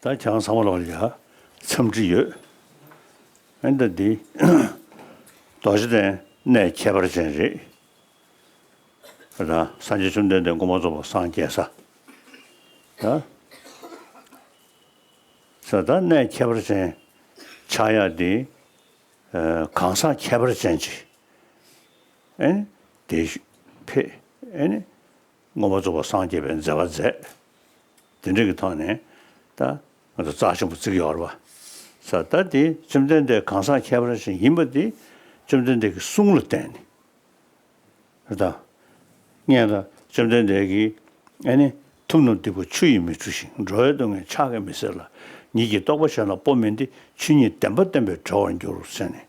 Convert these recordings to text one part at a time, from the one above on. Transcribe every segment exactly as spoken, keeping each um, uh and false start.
ད་ཁྱེད་རང་ཚང་མ་ལོག་ལ་ཡ་འཚམས་འདྲི་ཡོད། ཨེ་ད་འདི་རྡོ་རྗེ་གདན་གནས་ཁྱད་པར་ཅན་རེད། ད་སངས་རྒྱས་བཅོམ་ལྡན་འདས་མགོན་པོ་རྫོགས་པར་སངས་རྒྱས་ས། ད་ས་ད་གནས་ཁྱད་པར་ཅན་ཆགས་ཡ་འདི་གང་ཟག་ཁྱད་པར་ཅན་ཅིག་ཨེ་ནི་དེ་ཕེབས་ཨེ་ནི། མངོན་པར་རྫོགས་པར་སངས་རྒྱས་པའི་མཛད་པ་མཛད། དེ་འདྲ་གི་ཐོག་ནས་ད་ང་ཚོ་རྩ་ཆེན་པོ་བརྩི་གི་ཡོད་རེད་པ། ས་ད་དེ་བཅོམ་ལྡན་འདས་གང་ཟག་ཁྱད་པར་ཅན་ཡིན་པ་དེ་བཅོམ་ལྡན་འདས་ཀྱི་གསུང་ལ་བརྟེན་ནས་རེད་ད། སྔོན་ལ་བཅོམ་ལྡན་འདས་ཀྱིས་ཨ་ནི་ཐུབ་རྣམས་སྡིག་པ་ཆུ་ཡིས་མི་འཁྲུ་ཞིང་། འགྲོ་བའི་སྡུག་བསྔལ་ཕྱག་གིས་མི་སེལ་ལ། ཉིད་ཀྱི་རྟོགས་པ་གཞན་ལ་སྤོ་མིན་ཏེ། ཆོས་ཉིད་བདེན་པ་བསྟན་པས་གྲོལ་བར་འགྱུར་ཟེར་ནས་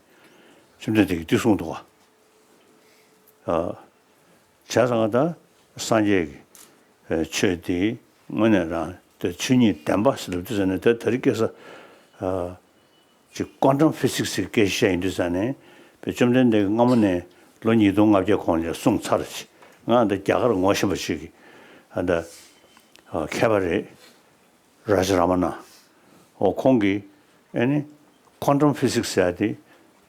བཅོམ་ལྡན་འདས་ཀྱིས་འདི་གསུངས་འདུག་བ། བྱས་ཙང་ད་སངས་རྒྱས་ཀྱི་ཆོས་དེ་དངོས་གནས་རང་དེ་ཆོས་ཉིད་བདེན་པ་ཟེར་ལབ་དུས་ཙ་ནས་ད་དེ་རིང་ཁ་སང་ཅིག་ཀོན་ཊམ་ཕི་སིག་སི་ཟེར་སྐད་ཆ་བཤད་ཡོང་དུས་ཙ་ནས་བཅོམ་ལྡན་འདས་ཀྱིས་སྔ་མོ་ནས་ལོ་ཉིས་སྟོང་ལྔ་བརྒྱ་གོང་ལ་གསུངས་ཚར་ཅིག་ང་འདི་རྒྱ་གར་ངོ་ཤེས་པ་ཞིག་གི་ཨ་ད་མཁས་པ་རེད། རཱ་ཇ་ར་མ་ན། འོ་ཁོང་གིས་ཨེ་ནི་ཀོན་ཊམ་ཕི་སིག་སི་ཟེར་ཡ་དེ་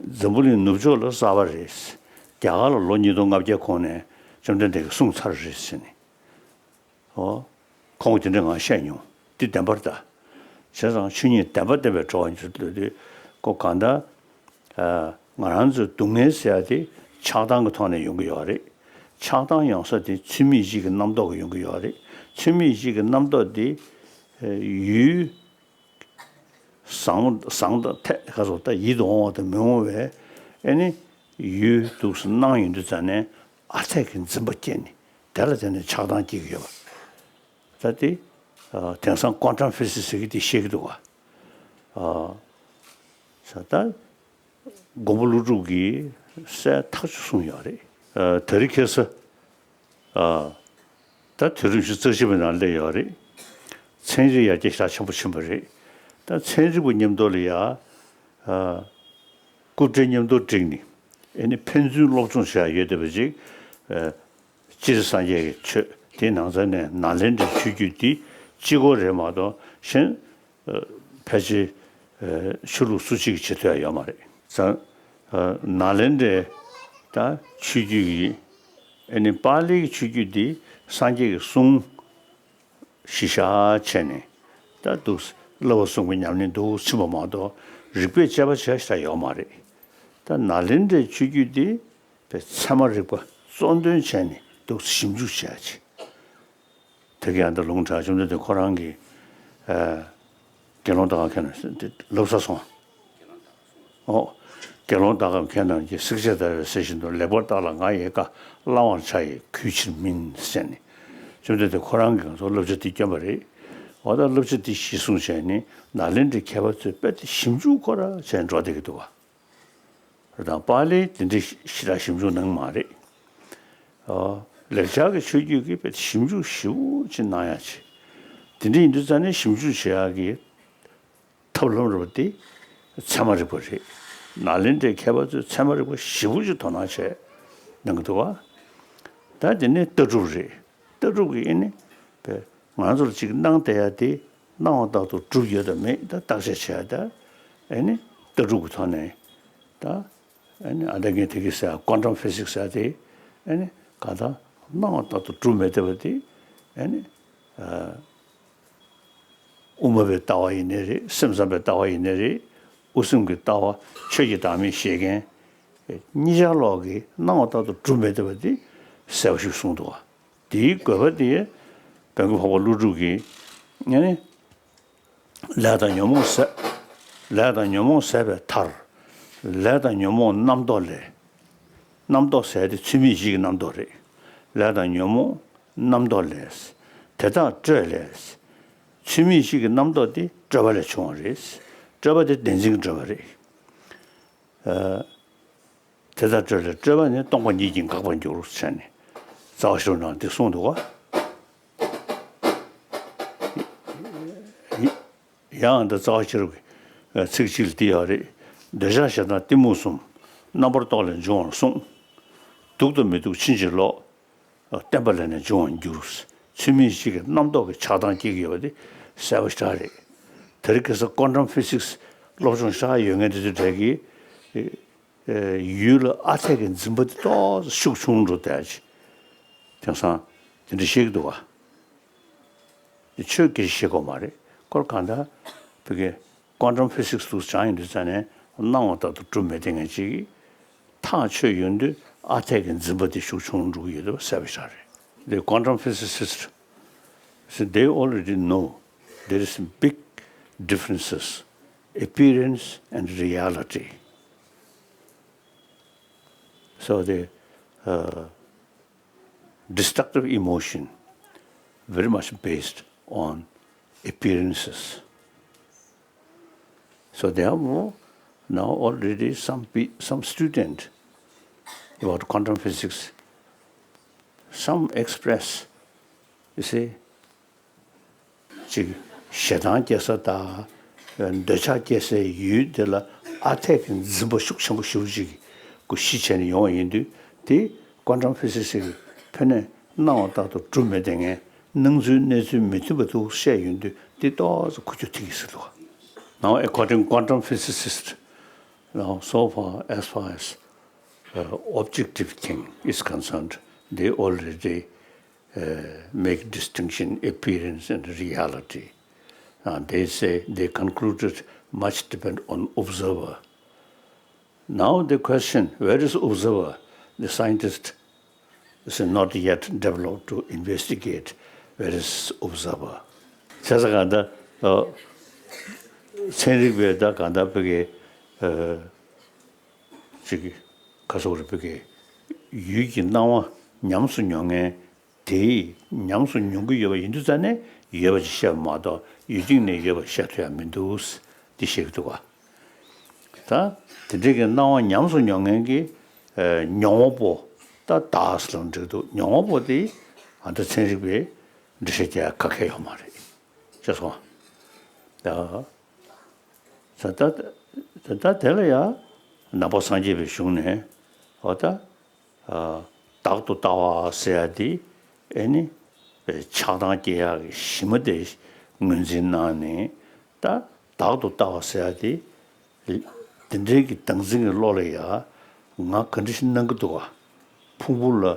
འཛམ་བུ་གླིང་ནུབ་ཕྱོགས་ལ་གསར་པ་རེད། རྒྱ་གར་ལ་ལོ་ཉིས་སྟོང་ལྔ་བརྒྱ་གོང་ནས་བཅོམ་ལྡན་འདས་ཀྱིས་གསུངས་ཚར་རེད་ཟེར་ནས། འོ་ཁོང་གིས་དེ་འདྲ་ང་བཤད་མྱོང་། འདི་བདེན་པ་རེད་ད། བྱས་ཙང་ཆོས་ཉིད་བདེན་པ་བསྟན་པས་གྲོལ་བར་འགྱུར་ལབ་དུས་ཁོ་གང་ལྟར། ང་རང་ཚོའི་སྡུག་བསྔལ་ཟེར་ཡ་དེ་ཆགས་སྡང་གི་ཐོག་ནས་ཡོང་གི་ཡོད་རེད། ཆགས་སྡང་ཡོང་ས་དེ་ཚུལ་མིན་ཡིད་ཀྱི་རྣམ་རྟོག་གིས་ཡོང་གི་ཡོད་རེད། ཚུལ་མིན་ཡིད་ཀྱི་རྣམ་རྟོག་དེ་ཡུལ་བཟང་བཟང་དང་ཐད་ཁ་སོགས་ད་ཡིད་དུ་འོང་བ་དང་མི་འོང་བའི་ཨེ་ནི་ཡུལ་འདུག་སེ་སྣང་ཡོང་དུས་ཙ་ནས་ཨ་ཐད་ཀྱི་འཛིན་པ་སྐྱེས་ནས་དེ་ལ་བརྟེན་ནས་ཆགས་སྡང་སྐྱེ་གི་ཡོད་པ། ད་དེ་དེང་སང་ཀོན་ཊམ་ཕི་སིག་སི་ཟེར་གི་དེ་བཤད་གི་འདུག་བ། ས་ད། མགོན་པོ་ཀླུ་སྒྲུབ་ཀྱིས་གསལ་ཐག་ཆོད་གསུངས་ཡོད་རེད། ཨ་དེ་རིང་ཁ་སང་ཨ་ད་དུས་རབས་ཉི་ཤུ་རྩ་གཅིག་པའི་ནང་སླེབས་ཡོད་རེད། ཚན་རིག་ཡར་རྒྱས་ཞེ་དྲག་ཆེན་པོ་ཕྱིན་པ་རེད། ད་ཚན་རིག་པ་མཉམ་དུ་ལ་ཡ་ཨ་སྐུ་བགྲེས་མཉམ་དུ་བསྒྲིགས་ནས་ཨེ་ནི་ཕན་ཚུན་སློབ་སྦྱོང་བྱེད་ཡ་ཡོད་བསྡད་པ་ཅིག་ཨ་སྤྱིར་སངས་རྒྱས་ཀྱི་ཆོས་དེའི་ནང་ཚན་ནས་ནཱ་ལེནྡྲའི་ཆོས་བརྒྱུད་འདི་གཅིག་པོ་རེད་མ་གཏོགས་གཞན་ཕལ་ཆེར་ཆོས་ལུགས་སུ་གཅིག་བྱེད་ཐུབ་ཡ་ཡོད་མ་རེད། ཙང་ནཱ་ལེནྡྲའི་ད་ཆོས་བརྒྱུད་ཀྱི་ཨ་ནི་པཱ་ལིའི་ཆོས་བརྒྱུད་འདི་སངས་རྒྱས་ཀྱི་གསུང་གཞི་བཞག་བྱས་ནས་ད་འདུག་བསླབ་པ་གསུམ་གྱི་ཉམས་ལེན་འདུག་ཕྱིན་པ་མ་གཏོགས་རིག་པས་དཔྱད་པ་བྱས་ཤ་ཡོད་མ་རེད། ད་ནཱ་ལེནྡྲའི་ཆོས་བརྒྱུད་འདི་པའི་ཚད་མ་རིག་པ་གཙོ་འདོན་བྱས་ནས་འདུག་ཞིབ་འཇུག་བྱས་ཅིག་དེ་གའི་ཨ་མདའ་ལུང་དྲག་བཅོམ་ལྡན་འདས་ཁོ་རང་གིས་ཨ་དགེ་སློང་དག་ཁྱེད་རྣམས་ལབ་ས་སོང་། ཨོ། དགེ་སློང་དག་ཁྱེད་རྣམས་ཀྱིས་བསྲེག་བཅད་བརྡར་བའི་གསེར་བཞིན་དུ། ལེགས་པར་བརྟགས་ལ་ང་ཡི་བཀའ། བླང་བར་བྱ་ཡི་གུས་ཕྱིར་མིན་ཟེར་ནས། བཅོམ་ལྡན་འདས་ཁོ་རང་གིས་ང་ཚོར་བསླབ་བྱ་འདི་བསྐྱོན་པ་རེད། འོ་ད་བསླབ་བྱ་འདི་གཞི་བཟུང་བྱས་ནས་ནཱ་ལེནྡྲའི་མཁས་པ་ཚོས་དཔེ་དེ་ཞིབ་འཇུག་ཁོ་ར་བྱས་འགྲོ་བསྡད་ཀྱི་འདུག་བ། དང་པཱ་ལིའི་དེ་འདྲའི་ཞེ་དྲག་ཞིབ་འཇུག་གནང་མ་རེད། ཨ་ལེགས་སྦྱར་གྱི་ཆོས་བརྒྱུད་ཀྱི་དཔེ་ཞིབ་འཇུག་ཞིབ་པོ་ཅིག་གནང་ཡ་ཆེ། དེ་འདྲ་ཡིན་དུས་ཙང་ནས་ཞིབ་འཇུག་བྱེད་ཡ་གི་ཐབས་ལམ་རེད་པ་དེ་ཚད་མ་རིག་པ་རེད། ནཱ་ལེནྡྲའི་མཁས་པ་ཚོས་ཚད་མ་རིག་པ་ཞིབ་པོ་ཅིག་དོ་སྣང་བྱས་གནང་གི་འདུག་བ། ད་དེ་ནས་ལྟ་གྲུབ་རེད། ལྟ་གྲུབ་ཀྱི་ཨེ་ནི་དཔེ་ང་ཚོ་ལ་ཅིག་སྣང་བསྡད་ཡ་དེ་སྣང་བ་ལྟར་དུ་གྲུབ་ཡོད་དམ་མེད་ད་བརྟག་དཔྱད་བྱས་ད་ཨེ་ནི་ལྟ་གྲུབ་ཀྱི་ཐོག་ནས་ད་ཨེ་ནི་ཨ་ད་ངས་དེ་གི་ཟེར་ཀོན་ཊམ་ཕི་སིག་ཟེར་དེ་ཨེ་ནི་ག་ད་སྣང་བ་ལྟར་དུ་གྲུབ་མེད་བསྡད་པ་དེ་ཨེ་ནི་དབུ་མ་པའི་ལྟ་བ་ཡིན་ནའི་རེད། སེམས་ཙམ་པའི་ལྟ་བ་ཡིན་ནའི་རེད། དབུ་སེམས་ཀྱི་ལྟ་བ་ཆོས་ཀྱི་བདག་མེད་བཞེད་མཁན་གཉིས་ཆར་ལོག་གི་སྣང་བ་ལྟར་དུ་གྲུབ་མེད་བསྡད་པ་དེ་གསལ་པོ་ཞིག་གསུངས་འདུག་བ། དེའི་དགོས་པ་དེ་བོན་གྱི་འཕགས་པ་ཀླུ་སྒྲུབ་ཀྱིས་ཨ་ནི་ལས་དང་ཉོན་མོངས་ཟད། ལས་དང་ཉོན་མོངས་ཟད་པའི་མཐར། ལས་དང་ཉོན་མོངས་རྣམ་རྟོག་ལས། རྣམ་རྟོག་ཟད་དེ་ཚུལ་མིན་ཡིད་ཀྱི་རྣམ་རྟོག་རེད། ལས་དང་ཉོན་མོངས་རྣམ་རྟོག་ལས། དེ་དག་སྤྲོས་ལས། ཚུལ་མིན་ཡིད་ཀྱི་རྣམ་རྟོག་དེ་སྤྲོས་པ་ལས་བྱུང་བ་རེད། སྤྲོས་པ་དེ་བདེན་འཛིན་གྱི་སྤྲོས་པ་རེད། དེ་དག་སྤྲོས་ལས་སྤྲོས་པ་ནི་སྟོང་པ་ཉིད་ཀྱིས་འགག་པར་འགྱུར་ཟེར་ནས་རྩ་བ་ཤེས་རབ་ནང་འདི་གསུངས་འདུག་བ། ཡང་འདི་རྩ་བ་ཤེས་རབ་ཀྱི་ཚིག་གཅིག་ལ་འདི་ཡོད་རེད། འདོད་ཆགས་ཞེ་སྡང་གཏི་མུག་གསུམ། རྣམ་པར་རྟོག་ལས་འབྱུང་བར་གསུངས། སྡུག་དང་མི་སྡུག་ཕྱིན་ཅི་ལོག་བརྟེན་པ་ལས་ནི་འབྱུང་བར་འགྱུར། ཚུལ་མིན་ཡིད་ཀྱི་རྣམ་རྟོག་གི་ཆགས་སྡང་སྐྱེ་གི་ཡོད་པ་དེ་གསལ་པོ་ཞེ་དྲག་རེད། དེ་རིང་ཁ་སང་ཀོན་ཊམ་ཕི་སིག་སི་སློབ་སྦྱོང་བྱེད་ཡོད་མཁན་དེ་ཚོའི་གྲས་ཀྱིས། ཨེ། ཡུལ་ལ་ཨ་འཐས་ཀྱི་འཛིན་པ་དེ་ཏོག་ཙམ་ཤུགས་ཆུང་འགྲོ་བསྡད་ཅིག་དེང་སང་དེ་འདྲ་བཤད་ཀྱི་འདུག་ག་དེ་ཆོས་སྐད་ཆ་བཤད་དགོས་མ་རེད། ཁོ་གང་ལྟར་བོད་སྐད་ཀོན་ཊམ་ཕི་སིག་སི་འདུག་སྦྱངས་ཡོང་དུས་ཙ་ནས་སྣང་བ་ལྟར་དུ་གྲུབ་མེད་དེ་ངས་ཅིག་ཐག་ཆོད་ཡོང་དུས་ཨ་འཐས་ཀྱི་འཛིན་པ་དེ་ཤུགས་ཆུང་འགྲོ་གི་ཡོད་པ་གསལ་པོ་ཞིག་རེད། The quantum physicist, so they already know there is a big differences, appearance and reality. So the uh, destructive emotion very much based on appearances. So therefore, now already some pe- some student about quantum physics, some express, you see, ཅིག་ཞེ་སྡང་སྐྱེ་ས་དང་། འདོད་ཆགས་སྐྱེ་སའི་ཡུལ་དེ་ལ་ཨ་འཐས་ཀྱི་འཛིན་པ་ཤུགས་ཆེན་པོ་ཞེ་པོ་ཅིག་གོ་གཞི་བྱས་ནས་ཡོང་བ་ཡིན་དུས། དེ་ཀོན་ཊམ་ཕི་སི་སི་གི་ཕན་ནས་སྣང་བ་ལྟར་དུ་གྲུབ་མེད་དེ་ངས་སྣང་ཚུལ་གནས་ཚུལ་མི་མཐུན་པ་འདུག་བཤད་ཡོང་དུས། དེ་ཏོག་ཙམ་ཁུ་ཆུ་ཐིག་གི་ཟེར་འདུག Now, according quantum physicist, now so far as far as uh, objective thing is concerned, they already uh, make distinction appearance and reality. Uh, they say they concluded much depend on observer. Now the question, where is observer? The scientist is not yet developed to investigate where is observer. བྱས་ཙང་གང་ལྟར་ཚན་རིག་པས་ད་གང་ལྟར་བོད་སྐད་ཅིག་ག་སོགས་རེད། བོད་སྐད་ཡུལ་གྱི་སྣང་བ་ཉམས་སུ་མྱོང་མཁན་དེས་ཉམས་སུ་མྱོང་གི་ཡོད་པ་ཡིན་དུས་ཙ་ནས་ཡོད་པ་ཅིག་བཤད་པ་མ་གཏོགས་ཡུལ་གཅིག་ནས་ཡོད་པ་བཤད་ཐུབ་ཡ་མི་འདུག་འདི་བཤད་ཀྱི་འདུག་ག་ད་དེ་འདྲའི་གི་སྣང་བ་ཉམས་སུ་མྱོང་མཁན་གྱི་ཨ་མྱོང་བ་པོ་ད་བདག་ཟེར་ལབ་འགྲིག་འདུག་མྱོང་བ་པོ་དེ་ཨ་ད་ཚན་རིག་པས་འགྲེལ་བཤད་རྒྱག་ཡ་ག་གེ་ཡོད་མ་རེད། ཤེས་སོང་། ད་ད་ད་དེ་ལ་ཡང་ནང་པ་སངས་རྒྱས་པའི་གཞུང་ནས་འོ་ད། བདག་ཏུ་ལྟ་བ་ཟེར་ཡ་དེ་ཨེ་ནི་ཆགས་སྡང་སྐྱེ་ཡག་གི་གཞི་མ་དེ་ངོས་འཛིན་གནང་ནས། ད་བདག་ཏུ་ལྟ་བ་ཟེར་ཡ་དེ་དེ་འདྲའི་གི་བདག་འཛིན་གྱི་བློ་ལ་ཡ་ང་ག་འདྲ་ཞིག་སྣང་གི་འདུག་ག་ཕུང་པོ་ལ་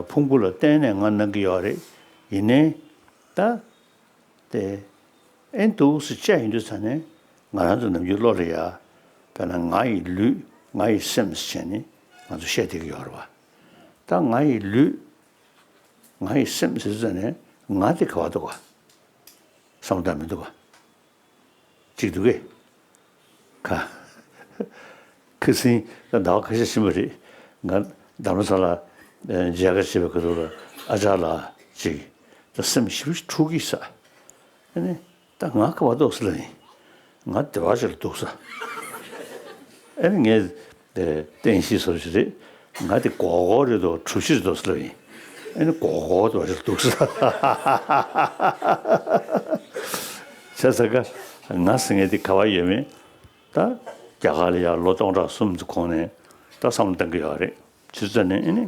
ཕུང་པོ་ལ་བརྟེན་ནས་ང་སྣང་གི་ཡོད་རེད། ཡིན་ནའི་ད། དེ་ཨེ་འདུག་སེ་བྱས་ཡིན་དུས་ཙ་ནས་ང་རང་ཚོ་ནམ་རྒྱུན་བློ་ལ་ཡ། དཔེར་ན་ང་ཡི་ལུས་ང་ཡི་སེམས་ཟེར་ནས་ང་ཚོ་བཤད་བསྡད་ཀྱི་ཡོད་རེད་བ། ད་ང་ཡི་ལུས་ང་ཡི་སེམས་ཟེར་དུས་ཙ་ནས་ང་དེ་ག་བ་འདུག་ག་བསམ་བློ་བཏང་མི་འདུག་ག་ཅིག་འདུག་གས། ཁ། ཁ་སང་ད་ཟླ་བ་ཁ་ཤས་ཕྱིན་པ་རེད། ང་རྡ་རམ་ས་ལ་མཇལ་ཁ་བྱེད་པའི་ཁ་ཐུག་ལ་ཨ་ཅག་ལགས་ཅིག་ད་སེམས་ཞེ་པོ་ཅིག་འཁྲུག་གི་ས། ཨ་ནི་ད་ང་ག་བ་འདུག་ཟེར་ལབ་ཡིན། ང་བདེ་བ་ཅིག་ལ་འདུག་ས། ཨ་ནི་ངས་བསྟན་བཤིག་བཟོ་ཞིག་རེད། ང་དེ་གོ་གོ་རེད་འདུག་གྲུ་བཞི་རེད་འདུག་ཟེར་ལབ་ཡིན། ཨ་ནི་གོ་གོ་བདེ་བ་ཅིག་ལ་འདུག་ས། བྱས་ཙང་ང་ཟེར་མཁན་དེ་ག་བ་ཡོད་མེད། ད་རྒྱ་གར་ལ་ཡང་ལོ་སྟོང་ཕྲག་གསུམ་ཙམ་གོང་ནས་ད་བསམ་བློ་གཏོང་གི་ཡོད་རེད། བྱས་ཙང་ནས་ཨ་ནི་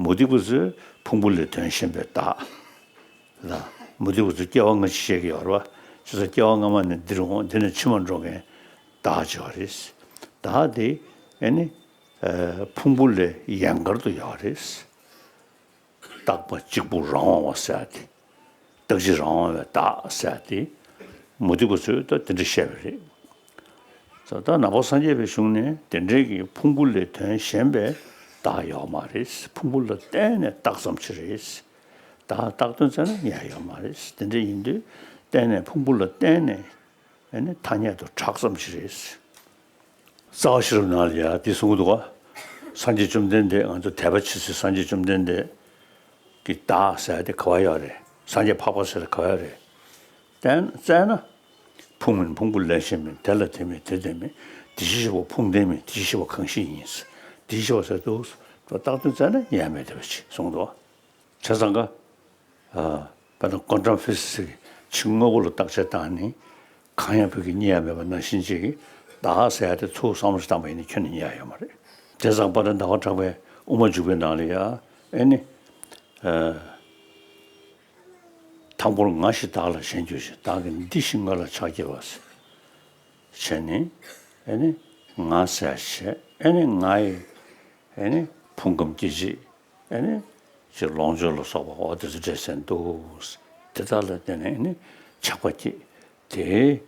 མུ་སྟེགས་པ་ཚོས་ཕུང་པོ་ལས་དོན་གཞན་པའི་བདག་ལ། མུ་སྟེགས་པ་ཚོས་སྐྱེ་བ་སྔ་ཕྱི་བཤད་ཀྱི་ཡོད་རེད་བ། བྱས་ཙང་སྐྱེ་བ་སྔ་མ་ནས་འདིར་འོང་། འདི་ནས་ཕྱི་མར་འགྲོ་མཁན་བདག་ཅིག་ཡོད་རེད། བདག་དེ་ཨ་ནི་ཕུང་པོ་ལས་ཡན་གར་དུ་ཡོད་རེད། རྟག་པ་གཅིག་པུ་རང་དབང་བ་ཟེར་ཡ་དེ། རྟག་གཅིག་རང་དབང་བའི་བདག་ཟེར་ཡ་དེ། མུ་སྟེགས་པ་ཚོས་ད་དེ་འདྲ་བཤད་པ་རེད། ད་ནང་པ་སངས་རྒྱས་པའི་གཞུང་ནས་དེ་འདྲའི་གི་ཕུང་པོ་ལས་དོན་གཞན་པའི་བདག་ཡོད་མ་རེད། ཕུང་པོ་ལ་བརྟེན་ནས་བཏགས་ཙམ་ཞིག་རེད། བདག་བཏགས་དོན་བཙལ་ན་ཡང་ཡོད་མ་རེད། དེ་འདྲ་ཡིན་དུས་བརྟེན་ནས་ཕུང་པོ་ལ་བརྟེན་ནས་ཨ་ནི་ཐ་སྙད་དུ་གྲགས་ཙམ་ཞིག་རེད། རྩ་བ་ཤེས་རབ་ནང་ལ་ཡང་འདི་གསུང་གི་འདུག་ག་སངས་རྒྱས་བཅོམ་ལྡན་འདས། ང་ཚོ་དད་པ་བྱེད་སའི་སངས་རྒྱས་བཅོམ་ལྡན་འདས་ཀྱི་བདག་ཟེར་ཡ་དེ་ག་བ་ཡོད་རེད། སངས་རྒྱས་འཕགས་པ་ཟེར་ཡ་ག་བ་ཡོད་རེད། བརྟེན་བཙལ་ན་ཕུང་མིན་ཕུང་པོ་ལས་གཞན་མིན། དེ་ལ་དེ་མེད་དེ་དེ་མེད། དེ་བཞིན་གཤེགས་པ་ཕུང་ལྡན་མིན། དེ་བཞིན་གཤེགས་པ་གང་ཞིག་ཡིན། དེ་བཞིན་གཤེགས་པ་ཟེར་དུས་བཏགས་དོན་བཙལ་ན་ཡང་མེད་བསྡད་པ་ཅིག་གསུངས་འདུག་ག་བྱས་ཙང་ཀ་ཨ། དཔེར་ན་ཀོན་ཊམ་ཕི་སི་སི་གི་ཕྱི་དངོས་པོ་ལ་བརྟག་དཔྱད་བཏང་ནས་གང་ཡང་བོད་ཀྱིས་རྙེད་ཡ་མེད་པ་ནང་བཞིན་ཅིག་གིས་བདག་ཟེར་ཡ་དེ་ཚུར་བསམ་བློ་ཞིག་བཏང་པ་ཡིན་ན་ཁྱོན་ནས་རྙེད་ཡ་ཡོད་མ་རེད། དེ་ཙང་དཔལ་ལྡན་ཟླ་བ་གྲགས་པའི་དབུ་མ་འཇུག་པའི་ནང་ལ་ཡ་ཨེ་ནི། ཨ། དང་པོར་ང་ཞེས་བདག་ལ་ཞེན་གྱུར་ཅིང་། བདག་གིས་འདི་ཞེས་ངོ་ལ་ཕྱག་བགྱི་བ། བྱས་ནས་ཨེ་ནི་ང་ཟེར་བྱས། ཨེ་ནི་ང་ཡི་ཨེ་ནི་ཕུང་ཁམས་སྐྱེ་མཆེད། ཨེ་ནི་ཅིག་ལོངས་སྤྱོད་ལ་སོགས་པ་འོ་དེ་ཚོ་འདྲེས་ཟིན་འདུག། དེ་དག་ལ་བརྟེན་ནས་ཨེ་ནི་ཆགས་པ་སྐྱེས། དེའི་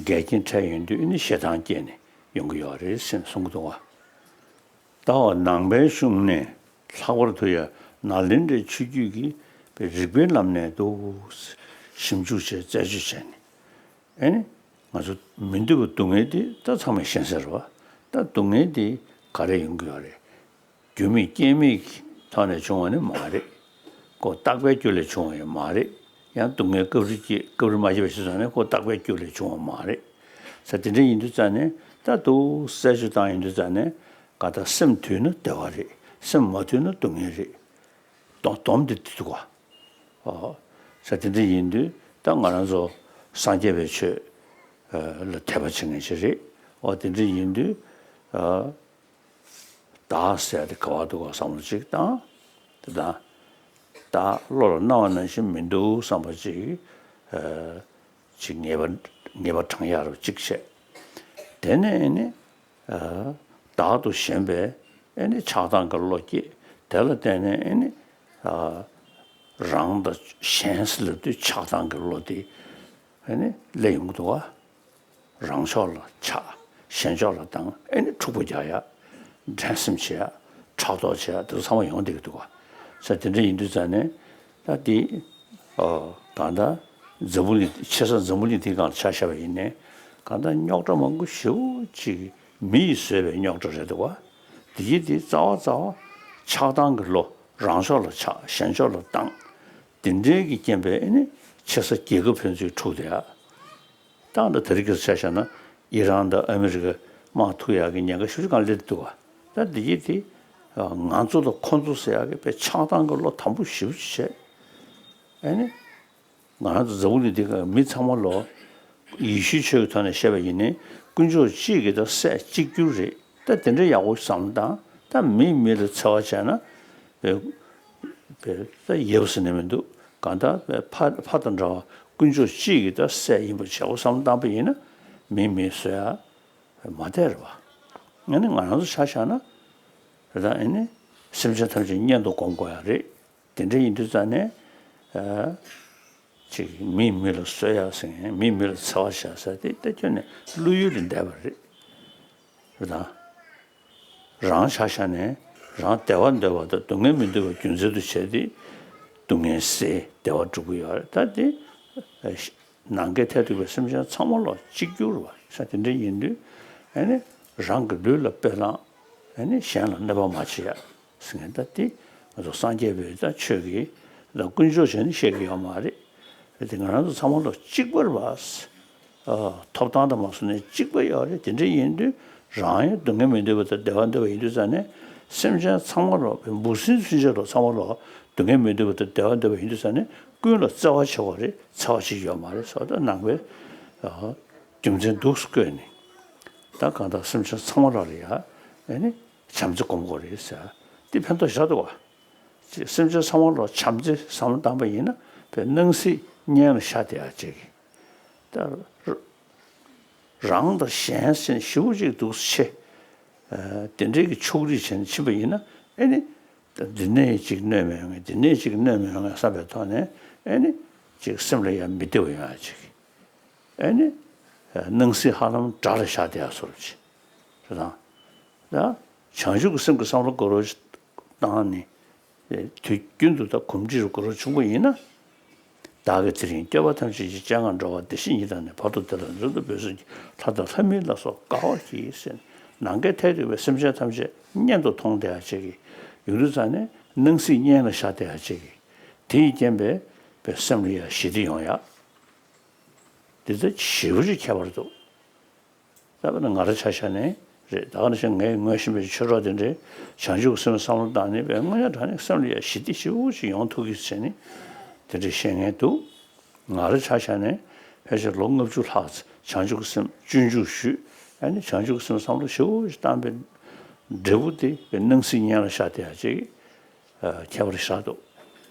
འགལ་རྐྱེན་འཕྲད་ཡོང་དུས་ཨེ་ནི་ཞེ་སྡང་སྐྱེས་ནས་ཡོང་གི་ཡོད་རེད་ཟེར་གསུང་གི་འདུག་བ། ལྟ་བ་ནང་པའི་གཞུང་ནས་ལྷག་པར་དུ་ཡང་ནཱ་ལེནྡྲའི་ཆོས་བརྒྱུད་ཀྱི་རིགས་པའི་ལམ་ནས་འདུག། ཞིབ་འཇུག་བྱས་རྩད་གཅོད་བྱས་ནས་ཨེ་ནི་ང་ཚོ་མི་འདོད་པའི་སྡུག་བསྔལ་དེ་ད་ཚང་མས་ཤེས་གསལ་རེད་བ། ད་སྡུག་བསྔལ་དེ་ག་རེ་ཡོང་གི་ཡོད་རེད། རྒྱུ་མེད་རྐྱེན་མེད་ཀྱི་ཐོག་ནས་བྱུང་བ་ནི་མ་རེད། ཁོ་རྟག་པའི་རྒྱུ་ལས་བྱུང་བ་ཡང་མ་རེད། ཡང་སྡུག་བསྔལ་སྐབས་རེ་སྐྱེ་སྐབས་རེ་མ་སྐྱེས་པ་ཞིག་སོང་ནས་ཁོ་རྟག་པའི་རྒྱུ་ལས་བྱུང་བ་མ་རེད། ས་དེ་འདྲ་ཡིན་དུས་ཙང་ནས་ད་འདུག་རྩད་གཅོད་བཏང་ཡིན་དུས་ཙང་ནས་ག་ད་སེམས་དུལ་ན་བདེ་བ་རེད། སེམས་མ་དུལ་ན་སྡུག་བསྔལ་རེད། སྡོམ་སྡོམ་དེ་དེ་འདུག་ག། ཨོ། ས་དེ་འདྲ་ཡིན་དུས་ད་ང་རང་ཚོ་སངས་རྒྱས་པའི་ཆོས་ལ་དད་པ་བྱེད་མཁན་ཞིག་རེད། ཨོ་དེ་འདྲ་ཡིན་དུས་ཨ། བདག་ཟེར་དེ་ག་བ་འདུག་ག་བསམ་བློ་གཅིག་བཏང་། དེ་དང་། བདག་བློ་ལ་སྣང་བ་ནང་བཞིན་མི་འདུག་བསམ་པ་གཅིག་ཨ། གཅིག་ངེས་པ་ངེས་པ་དྲང་ཡག་རུ་གཅིག་བྱས། དེ་ནས་ཨེ་ནི་ཨ། བདག་ཏུ་ཞེན་པའི་ཨེ་ནི་ཆགས་སྡང་གི་བློ་སྐྱེས། དེ་ལ་བརྟེན་ནས་ཨེ་ནི་ཨ། རང་དང་གཞན་ཟེར་ལབ་དུས་ཆགས་སྡང་གི་བློ་དེ་ཨེ་ནི་སླེབས་ཡོང་གི་འདུག་ག། རང་ཕྱོགས་ལ་ཆགས། གཞན་ཕྱོགས་ལ་སྡང་། ཨེ་ནི་འཁྲུག་པོ་རྒྱག་ཡ། འགྲན་སེམས་བྱེད་ཡ། ཕྲག་དོག་བྱེད་ཡ་དེ་ཚོ་ཚང་མ་ཡོང་བསྡད་ཀྱི་འདུག་ག། ས་དེ་འདྲ་ཡིན་དུས་ཙང་ནས་ད་དེ་ཨོ་གང་ལྟར་འཛམ་བུ་གླིང་ཆེ་ས་འཛམ་བུ་གླིང་འདིའི་སྒང་ལ་ཆ་བཞག་པ་ཡིན་ནའི་གང་ལྟར་རྙོག་དྲ་མང་པོ་ཞེ་པོ་ཅིག་མི་ཡིས་བཟོས་པའི་རྙོག་དྲ་རེད་འདུག་ག། དེ་ཡིན་དེ་རྩ་བ་རྩ་བ་ཆགས་སྡང་གི་བློ། རང་ཕྱོགས་ལ་ཆགས། གཞན་ཕྱོགས་ལ་སྡང་། དེ་འདྲའི་གི་རྐྱེན་པས་ཨེ་ནི་ཆེ་ས་རྒྱལ་ཁབ་ཕན་ཚུན་འཁྲུག་བསྡད་ཡ། ད་ལྟ་དེ་རིང་ཁ་སང་ཆ་བཞག་ན་ཨི་རན་དང་ཨ་མི་རི་ཀ་དམག་ཐུག་ཡག་གི་ཉེན་ཁ་ཤུགས་ཆེ་གང་སླེབས་འདུག་བ། ད་འདི་ཡིན་དེ་ང་ཚོ་དང་ཁོ་ཚོ་ཟེར་ཡག་གི་དཔེ་ཆགས་སྡང་གི་བློ་དམ་པོ་ཞེ་པོ་ཅིག་བྱས། ཨེ་ནི་ང་རང་ཚོ་འཛམ་བུ་གླིང་འདི་ག་མི་ཚང་མ་ལོ་ཡེ་ཤུའི་ཆོས་ཀྱི་ཐོག་ནས་བཤད་པ་ཡིན་ནའི་དཀོན་མཆོག་གཅིག་གི་ད་སྲས་གཅིག་གྱུར་རེད། ད་དེ་འདྲ་ཡག་པོ་བསམ་བློ་བཏང་། ད་མིས་མི་ལ་འཚེ་བ་བྱས་ན་བས་བས་ད་ཡག་པོ་ཟེར་ནས་མི་འདུག། གང་ལྟར་བས་ཕ་ཕ་དང་འདྲ་བ་དཀོན་མཆོག་གཅིག་གི་ད་སྲས་ཡིན་པ་ཡག་པོ་བསམ་བློ་བཏང་པ་ཡིན་ན་མིས་མི་གསོད་ཡ་མ་བསྡད་རེད་བ། ཨ་ནི་ང་རང་ཚོ་ཆ་བཞག་ན་ད་ཨ་ནི་སེམས་ཅན་ཐམས་ཅད་གཉེན་དུ་སྒོམ་དགོས་ཡ་རེད། དེ་འདྲ་ཡིན་དུས་ཙང་ནས་ཨ། ཅིག་མིས་མི་ལ་གསོད་ཡག་ཟེར་མཁན། མིས་མི་ལ་འཚེ་བ་བྱ་ས་དེ་ད་ཁྱོན་ནས་བློ་ཡུལ་ལས་འདས་པ་རེད། རེད་དང་། རང་ཆ་བཞག་ནས་རང་བདེ་བ་འདོད་པ་དང་སྡུག་བསྔལ་མི་འདོད་པ་རྒྱུ་མཚན་དུ་བྱས་ཏེ་སྡུག་བསྔལ་སེལ་བདེ་བ་སྒྲུབ་ཀྱི་ཡོད་རེད། ད་དེ་ནང་གི་མཐར་ཐུག་པའི་སེམས་ཅན་ཚང་མ་ལ་གཅིག་གྱུར་བ་ས་དེ་འདྲ་ཡིན་དུས་ཨ་ནི་རང་གི་ལུས་ལ་དཔེ་བླངས། ཨ་ནི་གཞན་ལ་གནོད་པ་མ་བྱེད་ཡ། ཟེར་མཁན་ད་དེ་ང་ཚོ་སངས་རྒྱས་པའི་ད་ཆོས་ཀྱི་ད་དཀོན་མཆོག་བྱས་ནས་བཤད་ཀྱི་ཡོད་མ་རེད། དེ་ང་རང་ཚོ་ཚང་མ་ལ་གཅིག་པ་རེད་པ། ཨ། ཐོབ་ཐང་དང་མ་སོང་ནས་གཅིག་པ་ཡོད་རེད། དེ་འདྲ་ཡིན་དུས་རང་ཡང་སྡུག་བསྔལ་མི་འདོད་པ་དང་བདེ་བ་འདོད་པ་ཡིན་དུས་ཙང་ནས་སེམས་ཅན་ཚང་མ་ལ་འབུ་སྲིན་ཚུན་ཆད་ལ་ཚང་མ་ལ་སྡུག་བསྔལ་མི་འདོད་པ་དང་བདེ་བ་འདོད་པ་ཡིན་དུས་ཙང་ནས་ཀུན་ལ་བརྩེ་བ་བྱེད་དགོས་རེད། འཚེ་བ་བྱེད་ཀྱི་ཡོད་མ་རེད་ཟེར་བ་ད་ནང་པའི་ཨ། རྒྱུ་མཚན་འདུག་སེ་བཀོད་ནས་ད་གང་ལྟར་སེམས་ཅན་ཚང་མ་ལ་ལ་ཡ་ཨ་ནི་བྱམས་བརྩེ་སྒོམ་དགོས་རེད་ཟེར། འདི་ཕན་ཐོགས་ཞེ་དྲག་འདུག་བ། ཅེས་སེམས་ཅན་ཚང་མ་ལ་བྱམས་བརྩེ་བསམ་བློ་བཏང་པ་ཡིན་ན་དཔེ་སྣང་སྲིད་གཉེན་ལ་ཤར་བསྡད་ཡག་ཅིག། ད་རང་དང་གཞན་ཟེར་ཞེ་པོ་ཅིག་འདུག་སེ་ཆེ། ཨ། དེ་འདྲའི་གི་ཕྱོགས་རིས་བྱས་ནས་ཕྱིན་པ་ཡིན་ན་ཨེ་ནི། འདི་ནས་ཅིག་གནོད་མི་ཡོང་ངེས། འདི་ནས་ཅིག་གནོད་མི་ཡོང་ངེས་བསམ་པའི་ཐོག་ནས་ཨེ་ནི། ཅིག་སེམས་ལ་ཡང་མི་བདེ་བ་ཡོང་ཡག་ཅིག། ཨེ་ནི། སྣང་སྲིད་ཧ་ལམ་དགྲ་ལ་ཤར་བསྡད་ཡག་བཟོ་འདྲ་ཅིག་རེད་དང་། ད་བྱང་ཆུབ་ཀྱི་སེམས་ཀྱི་བསམ་བློ་དགའ་རབ་བཏང་ནས། དུས་རྒྱུན་དུ་ད་གོམས་འདྲིས་རུ་དགའ་རབ་བྱུང་བ་ཡིན་ན། བདག་གིས་དེ་རིང་བསྐལ་པ་ཐམས་ཅད་ཀྱི་སྤྱན་སྔར་འགྲོ་བ་བདེ་གཤེགས་ཉིད་དང་ནི། བར་དུ་བདེ་ལ་མགྲོན་དུ་བོས་གསོལ་གྱི། ལྷ་དང་ལྷ་མིན་ལ་སོགས་དགའ་བར་གྱིས་ཟེར། ནམ་མཁའི་མཐས་གཏུགས་པའི་སེམས་ཅན་ཐམས་ཅད་གཉེན་དུ་མཐོང་བསྡད་ཡག་ཅིག་གི་ཡོང་དུས་ཙང་ནས་སྣང་སྲིད་གཉེན་ལ་ཤར་བསྡད་ཡག་ཅིག་གི། དེ་ཡི་རྐྱེན་པས་པའི་སེམས་ལ་ཡང་ཞི་བདེ་ཡོང་ཡག་འདི་ལྟ་ཞེ་པོ་ཅིག་ཁྱད་པར་འདུག། ད་དཔེར་ན་ང་རང་ཆ་བཞག་ནས་རེད། ད་ག་ནང་བཞིན་ངས་ངོས་བཞིན་པའི་ཆོས་གྲོགས་དེ་འདྲའི་བྱང་ཆུབ་སེམས་བསམ་བློ་བཏང་ནས་པའི་དངོས་གནས་དྲང་གནས་སེམས་ལ་ཡང་ཞི་བདེ་ཞེ་པོ་ཅིག་ཡོང་ཐུབ་ཀྱི་ཟེར་ནས་དེ་འདྲའི་བཤད་མཁན་འདུག། ང་རང་ཆ་བཞག་ནས་ཕལ་ཆེར་ལོ་ལྔ་བཅུ་ལྷག་བྱང་ཆུབ་སེམས་སྤྱོད་འཇུག་ཞུས། ཨ་ནི་བྱང་ཆུབ་སེམས་བསམ་བློ་ཞེ་པོ་ཅིག་བཏང་པའི་འབྲས་བུ་དེ་པའི་སྣང་སྲིད་གཉེན་ལ་ཤར་བསྡད་ཡག་ཅིག་ཁྱད་པར་ཞེ་དྲག་འདུག།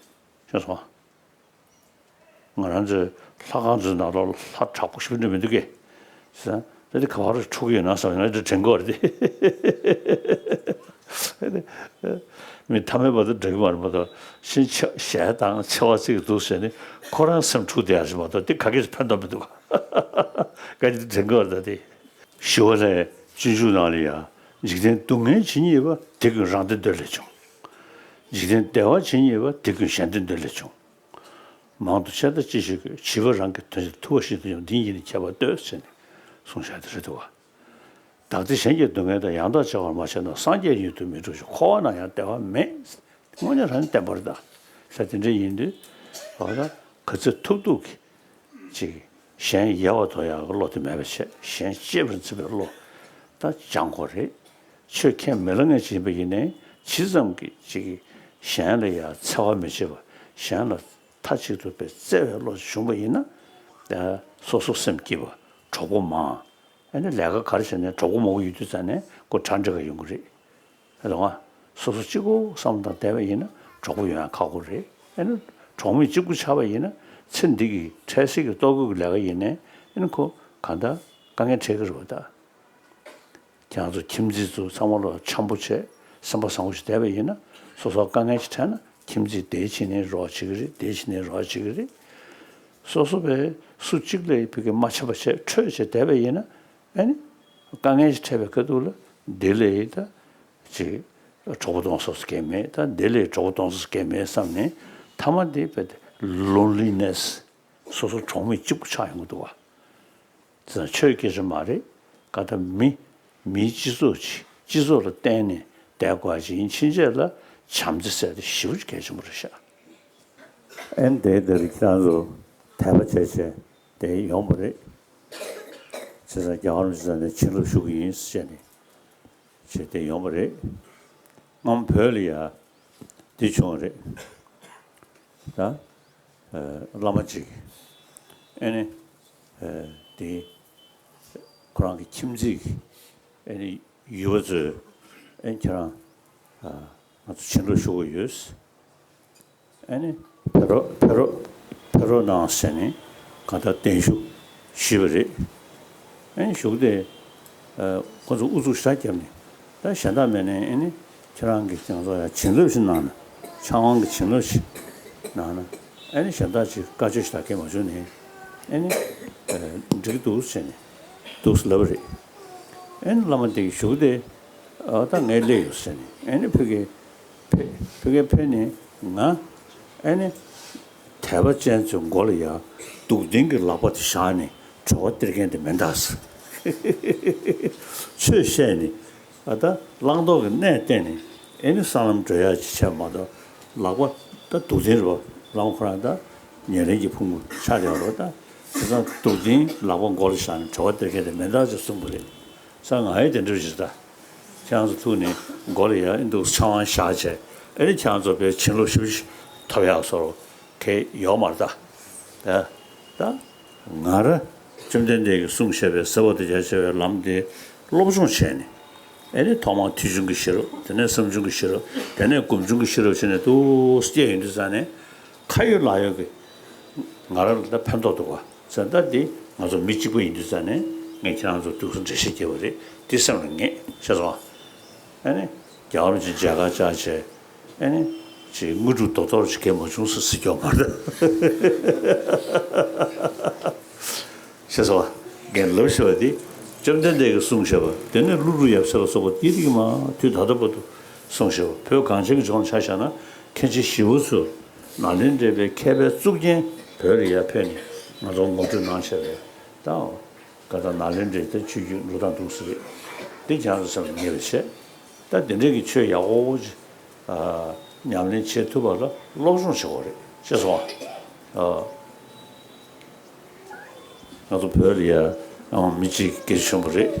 ཤེས་སོང་། ང་རང་ཚོའི་ལྷ་ཁང་ཚོའི་ནང་ལོགས་ལ་ལྷ་དྲག་པོ་ཞེ་པོ་འདྲ་མི་འདུག་གས། ཟེར་ན་ད་འདི་ག་བར་འཁྲུག་གི་ཡོད་ན་བསམ་ཡོང་ན་འདི་དྲན་གྱི་ཡོད་རེད་དེ། མི་ཐ་མལ་པ་དང་འདྲ་གི་མ་རེད་མ་གཏོགས་གཞན་ཆེ་གཞན་དང་ཆེ་བ་བརྩི་གི་འདུག་ཟེར་ནས་ཁོ་རང་སེམས་འཁྲུག་བསྡད་ཡ་ཞིག་མ་གཏོགས་འདི་ག་གེ་ཕན་ཐོགས་མི་འདུག་ག་འདི་དྲན་གྱི་ཡོད་རེད་ད་དེ། ཞི་བ་ལྷའི་སྤྱོད་འཇུག་ནང་ལ་ཡང་འཇིག་རྟེན་སྡུག་བསྔལ་ཇི་སྙེད་པ། དེ་ཀུན་རང་བདེ་འདོད་ལས་བྱུང་། འཇིག་རྟེན་བདེ་བ་ཇི་སྙེད་པ། དེ་ཀུན་གཞན་བདེ་འདོད་ལས་བྱུང་། མང་དུ་བཤད་ན་ཅི་ཞིག་དགོས། བྱིས་པ་རང་གི་དོན་ཕྱིར། ཐུབ་པ་བཞིན་དུ་སྙོམས། འདི་ཉིད་ནི་ཁྱད་པར་ལྟོས། ཟེར་ནས་གསུངས་བཞག་དེ་རེད་འདུག་བ། བདག་བདེ་གཞན་གྱི་སྡུག་བསྔལ་དང་། ཡང་དག་བྱ་བར་མ་བྱས་ན། སངས་རྒྱས་ཉིད་དུ་མི་འགྲུབ་ཕྱིར། འཁོར་བ་ན་ཡང་བདེ་བ་མེད། དངོས་གནས་རང་བདེན་པར་གདའ། ས་དེ་འདྲ་ཡིན་དུས་འོ་ད་ག་ཚོད་ཐུབ་ཐུབ་ཀྱིས་ཅིག་གཞན་ཡལ་བར་དོར་ཡག་གི་བློ་དེ་མེད་པ་བྱས། གཞན་གཅེས་པར་འཛིན་པའི་བློ་ད་སྦྱང་དགོས་རེད། ཆོས་ཁས་མི་ལེན་མཁན་ཅིག་ཡིན་པ་ཡིན་ནའི་ཇི་ཙམ་གྱིས་ཅིག་གཞན་ལ་ཡང་འཚེ་བ་མི་བྱེད་པ། གཞན་ལ་མཐའ་གཅིག་ཏུ་བས་བརྩེ་བའི་བློ་བྱུང་བ་ཡིན་ན། ད་སོ་སོ་སེམས་སྐྱིད་པ། གྲོགས་པོ་མང་། ཨ་ནི་ལས་ཀ་ག་རེ་བྱས་ནའི་གྲོགས་པོ་མང་པོ་ཡོད་དུས་ཙང་ནས་ཁོ་གྲ་འགྲིག་ག་ཡོང་གི་རེད། ཨ་དང་བ། སོ་སོ་གཅིག་པོ་བསམ་བློ་བཏང་བསྡད་པ་ཡིན་ན་གྲོགས་པོ་ཡོང་ཡ་ཁག་པོ་རེད། ཨ་ནི་གྲོགས་མེད་གཅིག་པུ་ཆགས་པ་ཡིན་ན་ཚེ་འདི་གི་འཕྲལ་སེལ་གྱི་ལྟོ་གོས་ཀྱི་ལས་ཀ་ཡིན་ནའི་ཨ་ནི་ཁོ་གང་ལྟར་དཀའ་ངལ་འཕྲད་ཀྱི་རེད་པ་ད། ཁྱེད་རང་ཚོ་ཁྱིམ་མཚེས་ཚོ་ཚང་མ་ལ་འཆམ་པོ་བྱས་སེམས་པ་བཟང་པོ་ཞིག་བསྡད་པ་ཡིན་ན་སོ་སོར་དཀའ་ངལ་ཞིག་འཕྲད་ན་ཁྱིམ་མཚེས་དེ་བྱས་ནས་རོགས་བྱེད་ཀྱི་རེད། དེ་བྱས་ནས་རོགས་བྱེད་ཀྱི་རེད། སོ་སོ་བས་སུ་གཅིག་ལ་ཕ་གི་མ་ཆགས་པ་བྱས་ཁྲོས་བྱས་བསྡད་པ་ཡིན་ན་ཨ་ནི་དཀའ་ངལ་ཞིག་འཕྲད་པའི་ཁ་ཐུག་ལ་དེ་ལས་ད་ཅིག་གྲོགས་པོ་གཏོང་ས་སུ་གང་མེད། ད་དེ་ལས་གྲོགས་པོ་གཏོང་ས་སུ་གང་མེད་བསམ་ནས་མཐའ་མ་དེ་བས་ལོན་ལི་ནེ་སི། སོ་སོ་གྲོགས་མེད་གཅིག་པུ་ཆགས་ཡོང་གི་འདུག་བ། དེ་ཚོ་ཆོས་སྐད་ཆ་མ་རེད། ག་ད་མི་མིའི་སྤྱི་ཚོགས་ཀྱི་སྤྱི་ཚོགས་ལ་བརྟེན་ནས་བསྡད་དགོས་ཅིག་ཡིན་ཕྱིན་ཆད་ལ་བྱམས་བརྩེ་ཟེར་དེ་ཞེ་པོ་ཅིག་གལ་ཆེན་པོ་རེད་ཤག་ཨན་དེ་འདིར་ཁྱེད་རང་ཚོ་དད་པ་བྱས་བྱས་དེ་ཡོང་བ་རེད། བྱས་ཙང་རྒྱལ་བ་རིན་པོ་ཆེ་ནས་བྱིན་རླབས་ཞུ་གི་ཡིན་ཟེར་ནས་བྱས་དེ་ཡོང་བ་རེད། སྔོན་བོད་ལ་ཡ་འདི་བྱུང་བ་རེད། ད་བླ་མ་གཅིག་ཨེ་ནི་དེ་ཁོ་རང་གི་ཁྱིམ་མཚེས་ཀྱི་ཨེ་ནི་ཡུལ་པ་ཚོས་ཨེ་ཁྱེད་རང་ང་ཚོ་བྱིན་རླབས་ཞུ་གི་ཡོད། ཨེ་ནི་ཕེབས་རོགས་ཕེབས་རོགས་ཕེབས་རོགས་གནང་ཟེར་ནས་གང་ལྟར་བརྟན་བཞུགས་ཞུས་པ་རེད། ཨེ་ནི་བཞུགས་དེ་ཁོ་ཚོ་ཨུ་ཚུགས་ཞེ་དྲག་བརྒྱབ་ནས་ད་གཞན་དག་མེད་ནས་ཨེ་ནི་ཁྱེད་རང་གི་ང་ཚོ་ཡང་བྱིན་རླབས་ཤིག་གནང་ན་ཕྱག་དབང་གི་བྱིན་རླབས་ཤིག་གནང་ན་ཨེ་ནི་གཞན་དག་ཅིག་བཀའ་ཆོས་ཞིག་ད་གས་མ་བྱུང་ནས་ཨེ་ནི་འགྲིག་གི་འདུག་ཟེར་ནས་འདུག་ཟེར་ལབ་པ་རེད། ཨེ་ནི་བླ་མ་དེ་གི་བཞུགས་དེ་ཨ་ད་ངས་སླེབས་ཡོད་ཟེར་ནས་ཨེ་ནི་ཕ་གི་ཕ་ཕ་གི་ཕེབས་ནས་ང་ཨེ་ནི་དད་པ་ཅན་ཚོའི་མགོ་ལ་ཡ་སྡུག་བདེན་གྱི་ལག་པ་དེ་བཞག་ནས་གྲོད་པ་སྟེར་མཁན་དེ་མིན་ད་ཟེར། ཆོས་བཤད་ནས་ཨ་ད་བླང་དོར་གྱི་གནས་བསྟན་ནས་ཨེ་ནི་སྲང་ལམ་བགྲོད་ཡ་ཅིག་བྱས་མ་གཏོགས་ལག་པ་ད་སྡུག་བདེན་རེད་པ། བླ་མ་ཁོ་རང་ད་ཉེ་རིང་གི་ཕུང་པོ་ཆགས་བསྡད་པ་རེད་པ། ད་དེ་ཚང་སྡུག་བདེན་ལག་པ་མགོ་ལ་བཞག་ནས་གྲོད་པ་སྟེར་མཁན་དེ་མིན་ད་ཅེས་གསུངས་པ་རེད། ས་ང་ཡི་དེ་འདྲ་ཞིག་ད། ཁྱེད་རང་ཚོ་ཐུག་ནས་མགོ་ལ་ཡ་ཨེ་འདུག་ཕྱག་དབང་བཞག་བྱས་ཨེ་ནི་ཁྱེད་རང་ཚོ་བས་བྱིན་རླབས་ཞེ་པོ་ཅིག་ཐོབ་ཡག་བཟོ་འདྲ་གང་ཡང་ཡོད་མ་རེད་ད། ད་ད་ང་ར་བཅོམ་ལྡན་འདས་ཀྱིས་གསུངས་བཞག་པའི་ཟབ་པ་དང་རྒྱ་ཆེ་བའི་ལམ་དེ་སློབ་སྦྱོང་བྱས་ནས་ཨེ་ནི་ཐོག་མར་ཐོས་བྱུང་གི་ཤེས་རབ། དེ་ནས་བསམ་བྱུང་གི་ཤེས་རབ། དེ་ནས་སྒོམ་བྱུང་གི་ཤེས་རབ་བྱས་ནས་འདུག་སེ་སྐྱེས་ཡོང་དུས་ཙང་ནས་ཁ་ཡོད་ལག་ཡོད་ཀྱི་ང་རང་ལ་ད་ཕན་ཐོགས་འདུག་བ། ཟེར་ད་འདི་ང་ཚོ་མི་གཅིག་པ་ཡིན་དུས་ཙང་ནས་ངས་ཁྱེད་རང་ཚོར་ཐུགས་སུ་འགྲེལ་བཤད་བརྒྱབ་པ་རེད། འདི་སེམས་ལ་ངེས་ཤེས་སོང་། ཨ་ནི་རྒྱལ་བ་རིན་པོ་ཆེ་མཇལ་ཁ་བཅར་བྱས་ཨ་ནི་ཅིག་དངོས་གྲུབ་རྡོག་རྡོག་ཅིག་གས་མ་བྱུང་ཟེར་ཟེར་རྒྱུ་མ་རེད། ཤེས་སོང་བ། ངས་ལབ་ཤེས་པ་འདི་བཅོམ་ལྡན་འདས་ཀྱིས་གསུངས་བཞག་པ་དེ་ནས་ཀླུ་སྒྲུབ་ཡབ་སྲས་ལ་སོགས་པ་དེ་རིགས་མ་དུས་ད་ལྟ་བར་དུ་གསུངས་བཞག་པ་བོད་གངས་ཅན་གྱི་ལྗོངས་ཆ་བཞག་ན་མཁན་ཆེན་ཞི་བ་འཚོ་ནཱ་ལེནྡྲའི་མཁས་པའི་གཙུག་རྒྱན་བོད་ལ་ཡར་ཕེབས་ནས་ང་ཚོ་ངོ་སྤྲོད་གནང་བྱས་པས་ད། ག་ད་ནཱ་ལེནྡྲའི་ད་ཆོས་བརྒྱུད་འགྲོ་སྟངས་འདུག་ཟེར་རེད། འདི་ཁྱེད་རང་ཚོ་སེམས་ལ་ངེས་པ་བྱས། ད་འདི་འདྲའི་གི་ཆོས་ཡག་པོ་ཅིག་ཨ་ཉམས་ལེན་བྱེད་ཐུབ་པ་ལ་སློབ་སྦྱོང་བྱེད་དགོས་རེད་ཤེས་སོང་ཨ། ང་ཚོ་བོད་ལ་ཡ་ཨ་མི་གཅིག་སྐད་ཆ་ཆེན་པོ་རེད།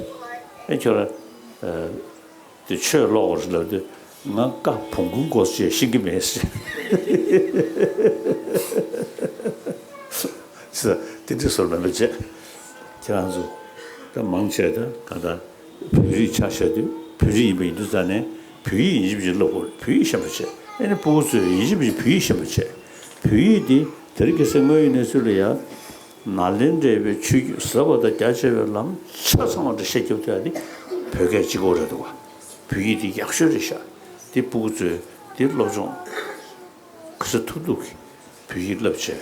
ཨེ་ཁྱོད་ར་ཨ། དེ་ཆོས་ཀློག་དགོས་ཟེར་ལབ་དུས་ང་ཀ་བོང་ཀུ་མགོ་ཅེས་ཤེས་ཀྱི་མེད་ཟེར། ཟེར་དེ་འདྲ་ཟེར་མེད་པ་བྱས། ཁྱེད་རང་ཚོ་ད་མང་ཆེ་ད་ག་ད་བོད་རིགས་ཆ་བཞག་དུས་བོད་རིགས་ཡིན་པ་ཡིན་དུས་ཙང་ནས་བོད་ཡིག་ཡིན་གཅིག་མིན་གཅིག་ཀློག་དགོས་རེད། བོད་ཡིག་ཤེས་པ་བྱས། ཨེ་ནི་སྤུ་གུ་ཚོས་ཡིན་གཅིག་མིན་གཅིག་བོད་ཡིག་ཤེས་པ་བྱས། བོད་ཡིག་འདི་ དེ་རིང་ཁ་སང་དངོས་ཡོད་གནས་ཚུལ་ལ་ཡང་ནཱ་ལེནྡྲའི་བའི་ཆོས་བརྒྱུད་ཟབ་པ་དང་རྒྱ་ཆེ་བའི་ལམ་ཆ་ཚང་བ་འདྲ་བཤད་རྒྱབ་ཐུབ་ཡ་དེ་བོད་སྐད་གཅིག་པོ་རེད་འདུག་བ། བོད་ཡིག་དེ་ཡག་ཤོས་རེད་ཤག་དེ་སྤུ་གུ་ཚོས་དེ་སློབ་སྦྱོང་ག་ཚོད་ཐུབ་ཐུབ་ཀྱིས་བོད་ཡིག་བསླབ་བྱས།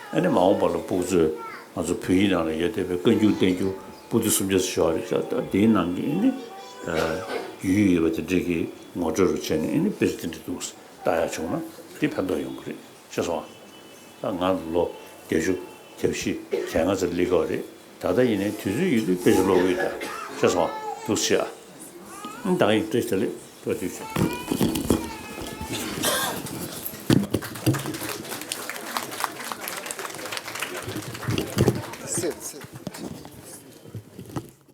ཨ་ནི་མ་འོངས་པ་ལ་སྤུ་གུ་ཚོས་ང་ཚོ་བོད་ཡིག་ནང་ལ་ཡོད་བསྡད་པའི་བཀའ་འགྱུར་བསྟན་འགྱུར་པོ་ཏི་སུམ་བརྒྱ་ཙམ་ཞིག་ཡོད་རེད་ཤག་ད་དེའི་ནང་གི་ཨ་ནི་ཡུལ་ཡོད་པ་དེ་འདྲས་ཀྱི་ངོ་སྤྲོད་རུ་བྱས་ནས་ཨ་ནི་དཔེ་ཆ་དེ་འདྲ་འདུག་ལྟ་ཡག་བྱུང་ན་དེ་ཕན་ཐོགས་ཡོང་གི་རེད། ཤེས་སོང་ང་། ད་ང་ལོ་བརྒྱད་ཅུ་གྱ་བཞི་གྱ་ལྔ་ཙམ་སླེབས་ཀྱི་ཡོད་རེད། ད་ལྟ་ཡིན་ནའི་དུས་ཚོད་ཡོད་དུས་དཔེ་ཆ་ཀློག་གི་ཡོད་ད། ཤེས་སོང་ང་། འདུག་སེ་བྱེད་ཨ། ཨང་། ད་ཡིན། བཀྲ་ཤིས་བདེ་ལེགས། བཀྲ་ཤིས་བདེ་ལེགས།